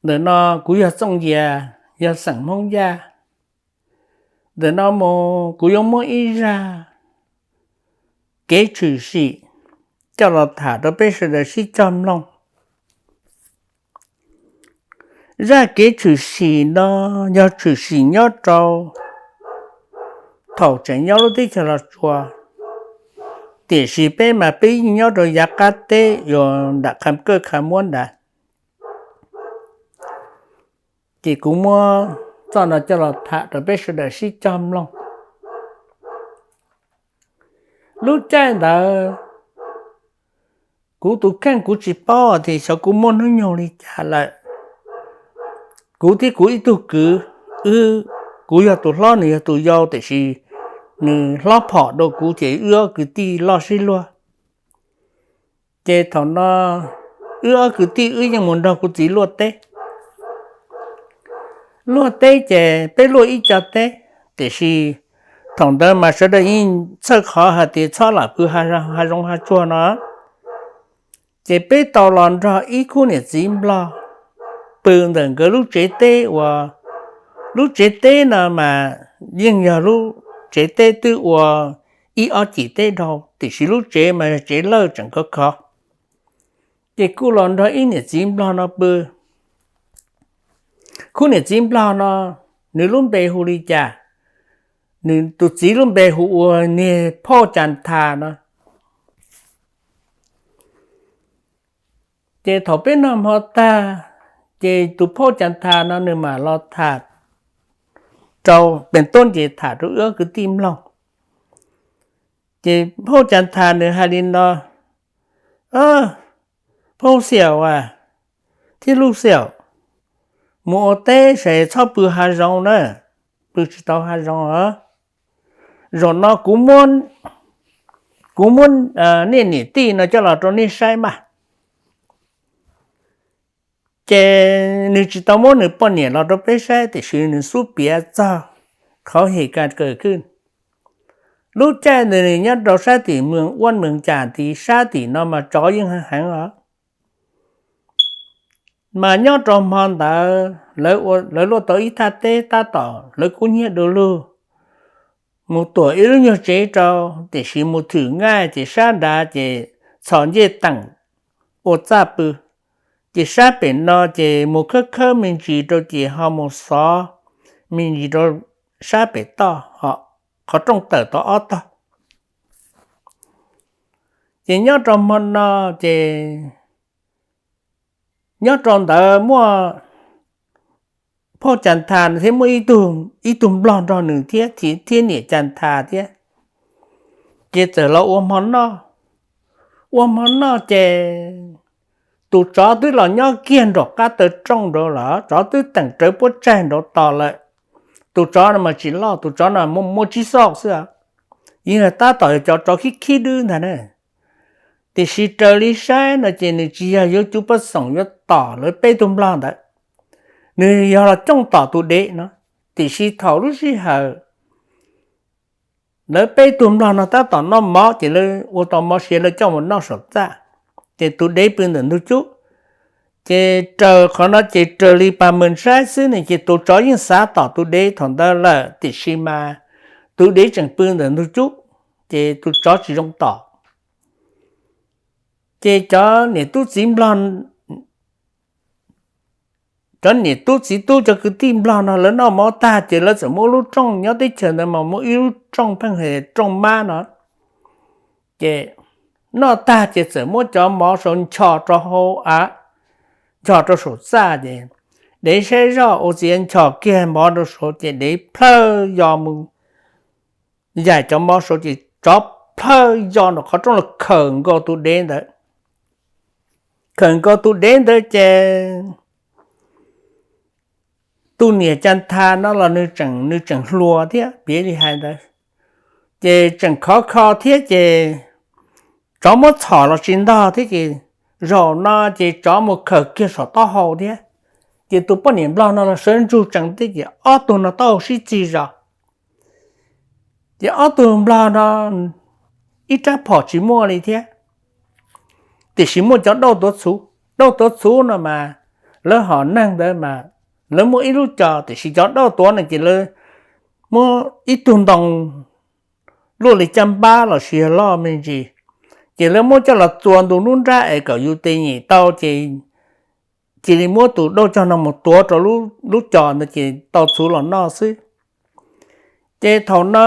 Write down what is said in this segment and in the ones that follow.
Ntawm no kuv yog Txooj Yias, yog xeem Hmoob Yaj. Ntawm no mus kuv yuav muab ib zaj kev tshwm sim coj los tham rau peb sawv daws sib cog mloog. Zaj kev tshwm sim no yog tshwm sim nyob rau thaum tseem nyob lub teb chaws Los Tsuas, tiam sis peb mas peb yeej nyob rau yav qab teb uas nram Qham Kawj Qham Muab nrad. Ces kuv muab txoj no coj los tham rau peb sawv daws sib cog mloog. Lub caij ntawd kuv tus kheej kuv tsis paub tias xyov kuv muaj hnub nyoog li cas lawm. Kuv thiab kuv ib tug kwv, wb, kuv yog tus hlob nws yog tus yau tiam sis nws hlob phom dua kuv ces wb ob kwv tij loj sib luag. Ces thaum no wb ob kwv tij wb yeej mus nrog kuv txiv luaj teb. Luaj teb ces peb luaj ib co teb, tiam sis thaum ntawd mas sawv daws yeej txhawj qhov hais tias txhob lam pw hav zoov hav tsuag no. Ces peb tau los nrog ib khub niam txiv nplog pw ntawm nkawd lub tsev teb uas, lub tsev teb no mas yeej yog lub tsev teb twb ua ib ob cim teb dhau tiam sis lub tsev mas yog tsev lawj tseem khov kho. Ces kuj los nrog ib niam txiv nplog no pw. Khub niam txiv nplog no nws lub npe hu li cas? Nws tus txiv lub npe hu ua niag Phauj Cas Thas no. Ces thaum peb noj hmo tag, ces tus Phauj Cas Thas no nws mam los tham rau, pem tub nces tham rau wb ob kwv tij mloog. Ces Phauj Cas Thas nws hais li no: Phauj Xiaum as, thiab Lub Xiaum, mus ua teb ces txhob pw hav zoov na, pw tsis tau hav zoov os. Zaum no kuv muab nej niam tij no coj los rau nej saib mas. Ces nws tsis tau muab nws poj niam los rau peb saib tiam sis nws xub piav txog qhov his kas kawm khwj. Lub caij ntawd nws nyob rau sab tim Moos Uab Moos Cas tid, sab tim no mas tsov yeej heev os. Mas nyob rau hmo ntawd lawv luaj tau ib thaj teb tab tom lawv kub hnyiab du lug, mus tuam ib lub nyuag tsev rau, tiam sis mus thwm nqaij ces sab nrad ces txhos ncej teem ua txaj pw, ces sab pem no ces mus khawb khawb me ntsis rau ces ho mus xov me ntsis rau sab pem toj, qhov rooj tawm tau ob tog. Ces nyob rau hmo no ces nyob rau ntawd muaj Phauj Cas Thas thiab muaj ib tug nplog nrog nws thiab, thiab niam Cas Thas thiab. Ces txawm los ua hmo noj. Ua hmo noj ces tus tsov twb los nyob kiag nraum qab taw rooj nraud lawm, tsov twb teem rawv puab tsaig nraud tos lawm. Tus tsov no mas tsis loj, tus tsov no muaj tsib xauj xwb, yeej tab tom yog cov tsov khib khib dwb ntag na. Tiam sis raws li saib no ces nws tsis yog yuav cuv pab xoom yuav tom lawv peb tug nplog ntawd, nws yog los cooj tom tus dev no. Tiam sis thaum lub sij hawm lawv peb tug nplog no tab tom noj mov ces lawv ua tau mov siav lawv coj mus noj saum txaj, ces tus dev pw ntawm ntug cub. Ces raws qhov no ces raws li pas mees saib xwb ne ces tus tsov yeej xav tom tus dev thaum ntawd lawm tiam sis mas tus dev tseem pw ntawm ntug cub, ces tus tsov tsis zoo tom. Ces cov niam tub txiv nplog, cov niam tub txiv tub cov kwv tij nplog no lawv noj mov tag ces lawv txawm muab lub rooj, nyob teb chaws ntawd mas muaj ib lub rooj pheej hais rooj mab no. Ces noj tag ces txawm muab cov mov saud nchos rau hauv av, nchos rau saum txaj ces dev saib zoj ua txiv nchos kiag mov rau saud ces dev plhawj yos mus yaim cov mov saud ces tsov plhawj yos nraum qhov rooj los khawm nkaus tus dev ntawd. Khawm nkaus tus dev ntawd ces tus niam Cas Thas no los nws tseem hluas thiab piav li hais ntawd, ces tseem khov kho thiab ces tsov muab txhom los tsis ntog thiab ces zaum no ces tsov mus khawm kiag saum taub hau thiab. Ces tus poj niam nplog no los sawv ntsug tsees thiab ces ob tug no taub hau sib txig zos. Ces ob tug nplog no ib rab phom tsis muaj li thiab, tiam sis muaj cov dauj tuav txhuv. Dauj tuav txhuv no mas lawv hom neeg ntawd mas lawv muaj ib lub cos, tiam sis cov dauj tuav no ces lawv muab ib tug ntoo luaj li caj npab los sis yog loj me ntsis, ces lawv muab coj los txua ntu nruab nrab es kom yus tes nyem tau ces cia li muab tus dauj cos no mus tuav rau lub cos ntawd ces tau txhuv los noj xwb. Ces thaum no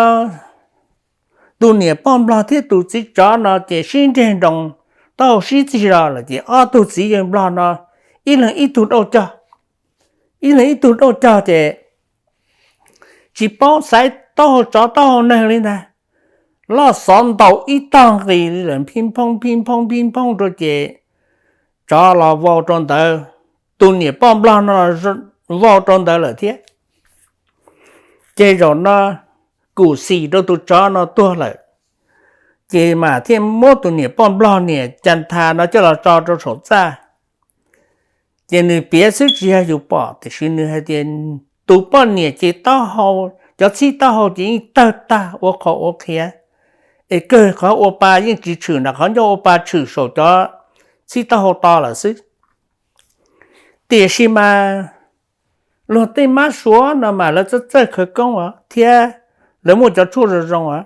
tus niam poj nplog thiab tus txiv tsov no ces sib nreg nroos, taub hau sib txig los lawm ces ob tug txiv yawg nplog no ib leeg ib tug dauj cos, ib leeg ib tug dauj cos ces tsis paub xaiv taub hau tsov taub hau neeg li ntag, loj xov ntaus ib tog nqis li lawm, phij phooj phij phooj phij phooj rau ces tsov los vau rau ntawd, tus niam poj nplog no vau rau ntawd lawm thiab. Ces zaum no kum xim rau tus tsov no tuag lawm, ces mas thiaj muab tus niam poj nplog niam Cas Thas no coj los tso rau saum txaj. Ces nws piav xwb tsis yog yus pom, tiam sis nws hais tias tus poj niam ces taub hau, cov txhib taub hau ces yeej tawg tag ua qhov ua qhiav, es kawg qhov ua pa yeej tsis tshwm nram qhov ncauj, ua pa tshwm saum cov txhib taub hau to lawm xwb. Tiam sis mas luag tej mab suav no mas lawv txawj txawj khawv koob os thiab lawv muaj cov tshuaj zoo zoo os.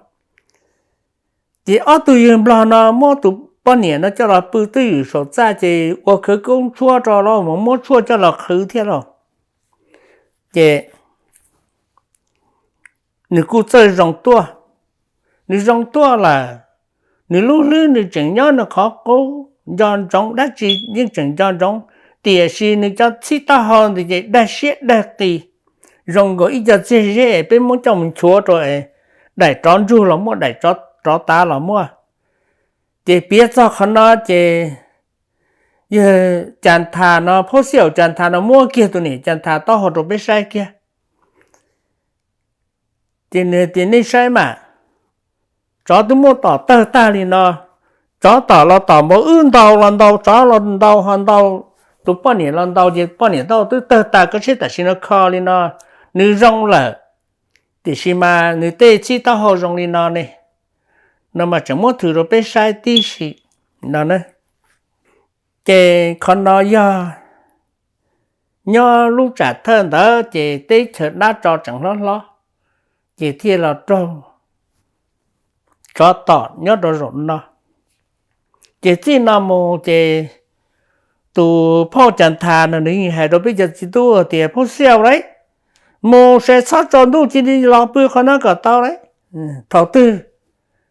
Ces ob tug yawg nplog no muab tus poj niam no coj los pw twj ywm saum txaj ces ua khawv koob tshuab rau los mus muab tshuaj coj los qhwv thiab los. Ces nws kuj txawj zoo tuaj, nws zoo tuaj lawm, nws lub hlwb nws tseem nyob nws qhov qub, nco ntsoov dab tsi yeej tseem nco ntsoov, tiam sis nws cov txhib taub hau ntawd ces dag siab dag qis, zoo nkaus ib co txiag zeb peb muab coj mus nchuav rau es daim tsov ntsug los muaj, daim tsov tav los muaj. Ces piav txog qhov no ces yawg Cas Thas no, phauj Xiaj Cas Thas no muab kiag tus niam Cas Thas taub hau rau peb saib kiag. Ces nws tias nej saib mas, tsov twb muab tom tawg tag li no, tsov tom los tom npaum wb ntaus los ntaus, tsov los ntaus ho ntaus, tus poj niam los ntaus ces poj niam taub hau twb tawg tas, koj saib tam sim no kho li no, nws zoo lawm, tiam sis mas nws tej txhib taub hau zoo li no ne, no mas tseem muab thws rau peb saib tib si no na. Ces qhov no yog nyob lub tsam thawj ntawd ces teb chaws dab tsov tseem hlob hlob, ces thiaj los raug tsov tom nyob rau zaum no. Ces txij no mus ces tus phauj Cas Thas no nws yeej hais rau peb cov txiv tub tias phauj Xiaj lauj, mus sawv txhob tsaus ntuj cia li los pw qhov no kom tau lauj. Thaum twg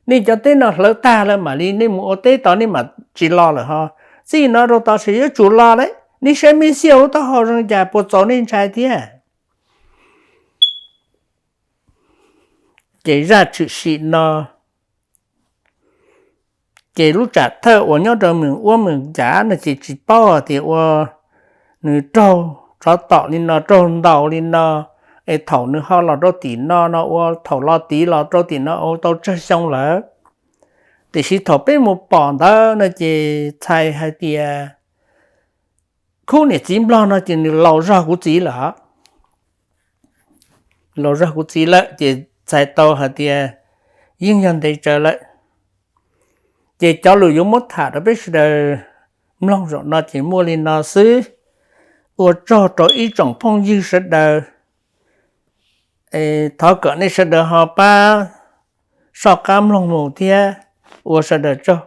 nej cov teb no hlawv tag lawm mam li nej mus ua teb tod nej mam tsis los lawm ho. Txij no rau tod sawv yuav tsum los lauj, nej saib me Xiaj lub taub hau zoo cas puas txaus nej ntshai thiab. Ces zaj tshwm sim no ces lub tsam thawj uas nyob rau Meem Uab Meem Cav no ces tsis paub hais tias ua nws raug tsov tom li no, raug ntaus li no, es thaum nws ho los rau tim no no ua thaum los tid los rau tim no ua tau tsawg xyoo lawm. Tiam sis thaum peb mus pom ntawd no ces txhais hais tias khub niam txiv nplog no ces nws laus zog kuv txiv lawm. Laus zog kuv txiv lawm ces txhais tau hais tias yeej yog ntev tsawv lawm. Ces cov lus yuav muab tham rau peb sawv daws mloog zaum no ces muaj li no xwb. Ua tsaug rau ib tsoom phooj ywg sawv daws. Thov kom nej sawv daws ho pab soj qab mloog mus thiab. Ua sawv daws tsaug.